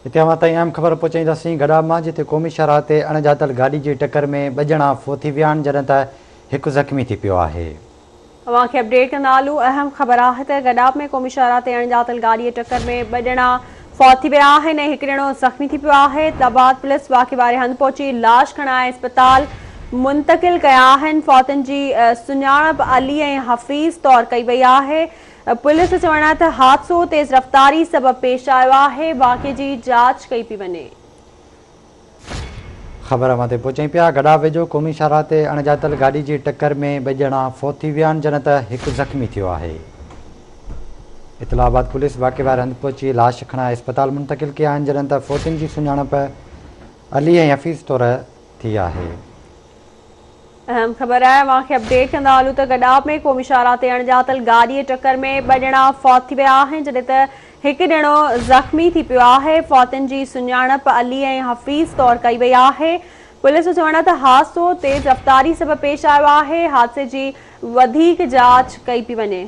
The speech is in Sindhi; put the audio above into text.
هتي اوهان تائين اهم خبر پهچائينداسين گڏاپ مان جتي قومي شاهراهه تي اڻڄاتل گاڏي جي ٽڪر ۾ ٻه ڄڻا فوت ٿي ويا آهن جڏهن ته هڪ زخمي ٿي پيو آهي. اوهان کي اپڊيٽ ڪندا هلون اهم خبر آهي ته گڏاپ ۾ قومي شاهراهه تي اڻڄاتل گاڏي جي ٽڪر ۾ ٻه ڄڻا فوت ٿي ويا آهن ۽ هڪ ڄڻو زخمي ٿي پيو آهي اطلاع بعد پوليس واقعي واري هنڌ پهچي لاش کڻائي اسپتال منتقل ڪيا آهن فوتين جي سڃاڻپ علي ۽ حفيظ طور ڪئي وئي آهي پوليس جو چوڻ آهي ته حادثو تيز رفتاري سبب پيش آيو آهي، واقعي جي جاچ ڪئي پئي وڃي. خبر اوهان تائين پهچائين پيا، گڏاپ ويجهو قومي شاهراهه تي اڻڄاتل گاڏي جي ٽڪر ۾ ٻه ڄڻا فوت ٿي ويا آهن جڏهن ته هڪ زخمي ٿيو آهي. اطلاع بعد پوليس واقعي واري هنڌ پهچي لاش کڻائي اسپتال منتقل ڪيا آهن جڏهن ته فوتين جي سڃاڻپ علي ۽ حفيظ طور ٿي آهي. اهم خبر آهي اوهان کي اپڊيٽ ڪندا هلون ته گڏاپ ۾ قومي شاهراهه تي اڻڄاتل گاڏي جي ٽڪر ۾ ٻه ڄڻا فوت ٿي ويا آهن جڏهن ته هڪ ڄڻو زخمي ٿي پيو آهي فوتين جي سڃاڻپ علي ۽ حفيظ طور ڪئي وئي آهي پوليس جو چوڻ آهي ته حادثو تيز رفتاري سبب پيش آيو آهي حادثي جي وڌيڪ جاچ ڪئي پئي وڃي.